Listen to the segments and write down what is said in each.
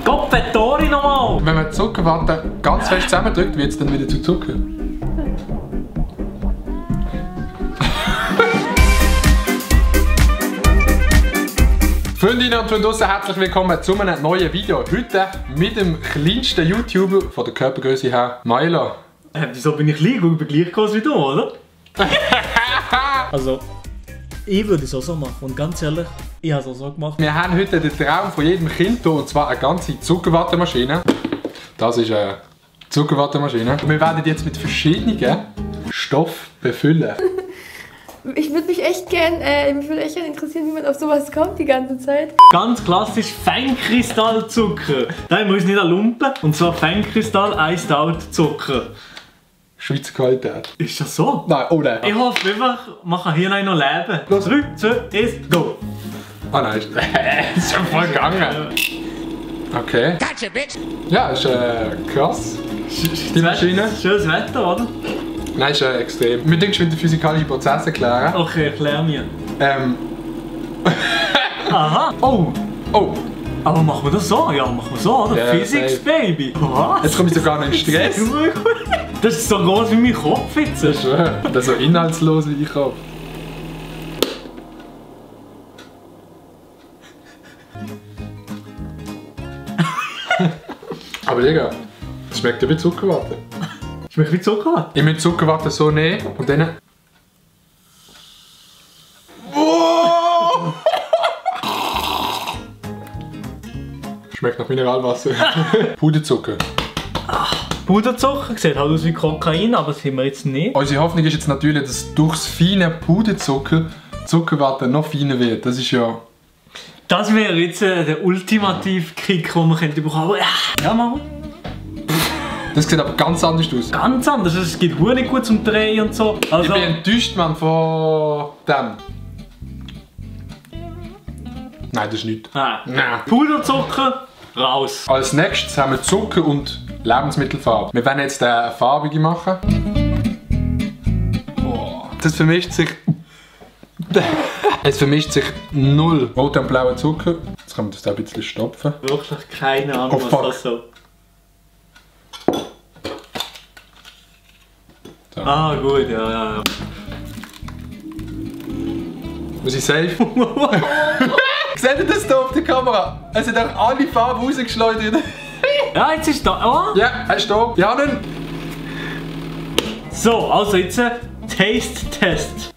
Gott, Tori nochmal! Wenn man die Zuckerwatte ganz fest zusammendrückt, wird es dann wieder zu Zucker. Freundinnen und Freunde draussen, herzlich willkommen zu einem neuen Video. Heute mit dem kleinsten YouTuber von der Körpergröße her, Milo. Wieso bin ich klein? Ich bin gleich groß wie du, oder? Also, ich würde es auch so machen. Und ganz ehrlich, ich habe es auch so gemacht. Wir haben heute den Traum von jedem Kind hier, und zwar eine ganze Zuckerwattemaschine. Das ist eine Zuckerwattemaschine. Wir werden jetzt mit verschiedenen Stoffen befüllen. Ich würde mich echt gern, mich würde echt gern interessieren, wie man auf sowas kommt die ganze Zeit. Ganz klassisch Feinkristallzucker. Da haben wir uns nicht an Lumpen. Und zwar Feinkristall Iced Out Zucker. Schweizer Qualität. Ist das so? Nein, oder? Ich hoffe einfach, man kann hier noch leben. Los. 3, 2, 1, go! Ah nein, ist schon voll gegangen. Okay. Gotcha, bitch! Ja, ist krass. Die Maschine. Schönes Wetter, oder? Nein, ist extrem. Wir denken, den physikalischen Prozess erklären. Okay, erklär mir. Aha! Oh! Oh! Aber machen wir das so? Ja, machen wir so, oder? Ja, Physics, safe. Baby! Was? Jetzt komme ich sogar noch in Stress. Das ist so groß wie mein Kopf jetzt. Das ist schön. Das ist so inhaltslos wie ich auch. Aber Digga, das schmeckt ja wie Zuckerwatte. Schmeckt wie Zucker. Ich muss Zuckerwatte so nehmen und dann... Oh! Schmeckt nach Mineralwasser. Puderzucker. Puderzucker sieht halt aus wie Kokain, aber das haben wir jetzt nicht. Unsere Hoffnung ist jetzt natürlich, dass durchs feine Puderzucker Zuckerwatte noch feiner wird. Das ist ja... Das wäre jetzt der ultimative Kick, den man könnte bekommen. Aber ja, machen wir. Das sieht aber ganz anders aus. Ganz anders. Es geht nicht gut zum Drehen und so. Ich Also, bin enttäuscht, Mann, von dem. Nein, das ist nichts. nein. Nein. Puderzucker, raus. Als nächstes haben wir Zucker und Lebensmittelfarbe. Wir werden jetzt eine farbige machen. Oh. Das vermischt sich... Es vermischt sich null roter und blauer Zucker. Jetzt kann man das da ein bisschen stopfen. Wirklich keine Ahnung, Oh, was fuck. das soll. So. Ah, gut, ja. Muss ich safe? Seht ihr das hier auf der Kamera? Es sind auch alle Farben rausgeschleudert. Ja, jetzt ist da. Oh. Ja, hast du da? Ja, nun. So, also jetzt Taste-Test.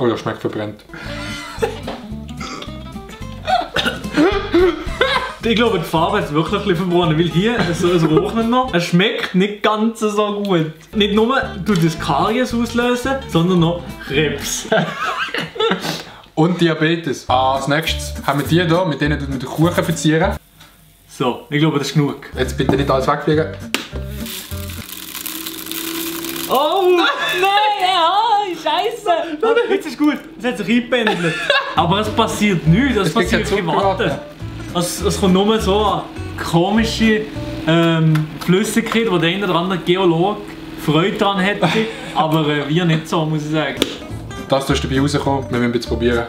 Oh, das schmeckt verbrennt. Ich glaube, die Farbe ist wirklich ein bisschen verbrannt, weil hier es rochnet noch. Es schmeckt nicht ganz so gut. Nicht nur tut das Karies auslösen, sondern noch Krebs. Und Diabetes. Als nächstes haben wir die hier, mit denen wir den Kuchen verzieren. So, ich glaube, das ist genug. Jetzt bitte nicht alles wegfliegen. Oh! Nein! Scheiße! Jetzt ist gut, es hat sich eingependelt. Aber es passiert nichts, es Es gibt passiert keine kein Watte. Zuckerwatte. Es kommt nur so eine komische Flüssigkeit, wo der eine oder andere Geologe Freude daran hätte. Aber wir nicht so, muss ich sagen. Das ist dabei rausgekommen, wir müssen jetzt probieren.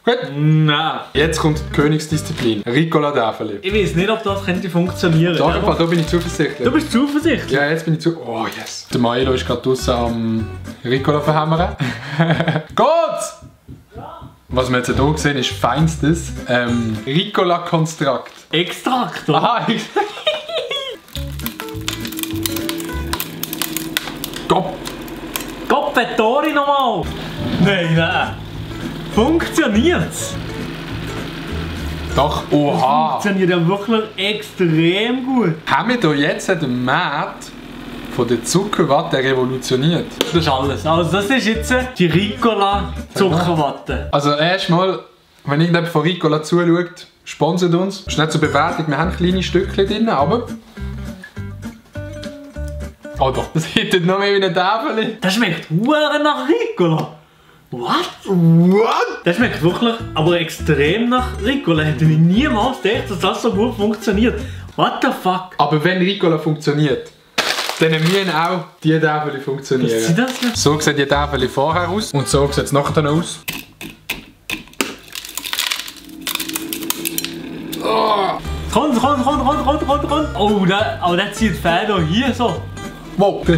Gut, Nein. jetzt kommt die Königsdisziplin. Ricola-Däferli. Ich weiß nicht, ob das könnte funktionieren. Da, Aber da bin ich zuversichtlich. du bist zuversichtlich. Ja, jetzt bin ich zu... Oh, yes. Der Milo ist gerade draußen am Ricola verhämmern. Gut! Was wir jetzt hier sehen, ist feinstes Ricola-Konstrakt. Extrakt, oder? Aha, Gott! Gott, Tori nochmal! Nein. Funktioniert's? Doch, oha! Funktioniert ja wirklich extrem gut. Haben wir hier jetzt den Markt von der Zuckerwatte revolutioniert? Das ist alles. Also das ist jetzt die Ricola Zuckerwatte. Also erstmal, wenn irgendjemand von Ricola zuschaut, sponsert uns. Das ist nicht zur Bewertung, wir haben kleine Stückchen drin, aber... Oh doch, das hittet noch mehr wie ein Däferli. Das schmeckt hure nach Ricola. What? What? Das schmeckt wirklich, aber extrem nach Ricola. Hätte ich niemals gedacht, dass das so gut funktioniert. What the fuck? Aber wenn Ricola funktioniert, dann müssen auch die Däferli funktionieren. Was sind das denn? So sehen die Däferli vorher aus und so sieht es nachher dann aus. Komm. Oh, der zieht Fäden hier so. Wow. Nein!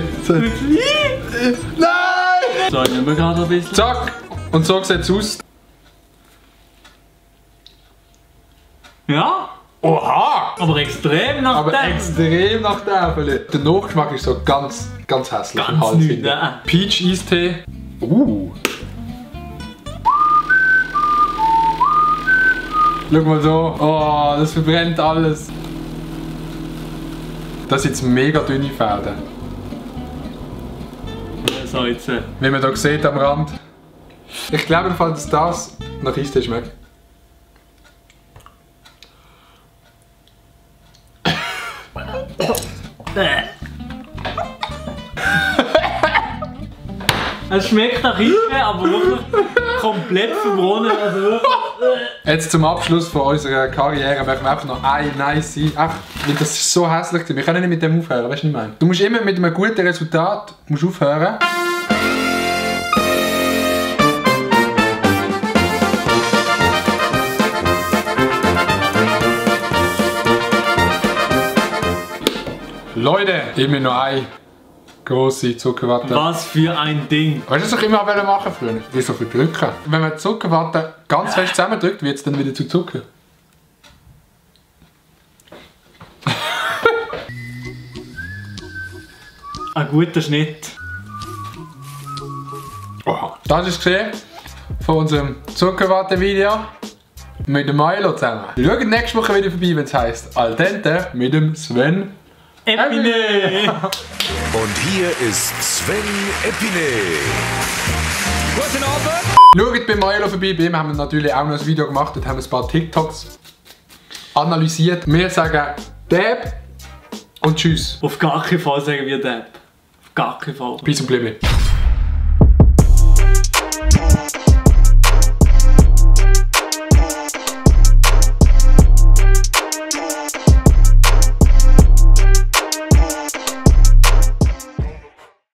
So, ich nehme gerade ein bisschen. Zack! Und so sieht es aus. Ja, Oha! aber extrem nach Aber dem. extrem nach der Äpfel. Der Nachgeschmack ist so ganz hässlich im Ganz Hals. nichts, hinten. ne? Peach Eistee. Schau mal so. Oh, das verbrennt alles. Das sind jetzt mega dünne Fäden. So, jetzt. Wie man hier sieht am Rand. Ich glaube, dass das nach Eistee schmeckt. Es schmeckt nach Eistee, aber wirklich komplett verbrannt. Also wirklich. Jetzt zum Abschluss von unserer Karriere möchten wir einfach noch ein nice sein. Ach, weil das ist so hässlich. Wir können nicht mit dem aufhören, weißt du, was ich meine? Du musst immer mit einem guten Resultat aufhören. Leute, immer noch eine grosse Zuckerwatte. Was für ein Ding. Weißt du, was ich immer machen früher? Wie so verdrücken. Wenn man die Zuckerwatte ganz fest zusammendrückt, wird es dann wieder zu Zucker. Ein guter Schnitt. Oha. Das ist gesehen von unserem Zuckerwatte-Video mit dem Milo zusammen. Schaut nächste Woche wieder vorbei, wenn es heisst Al dente mit dem Sven Epine. Und hier ist Sven Epine. Guten Abend. Schaut bei Milo vorbei, bei ihm haben wir natürlich auch noch ein Video gemacht und haben ein paar TikToks analysiert. Wir sagen Dab und Tschüss. Auf gar keinen Fall sagen wir Dab. Auf gar keinen Fall. Bis und Blimi.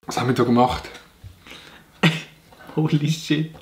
Was haben wir da gemacht? Holy shit.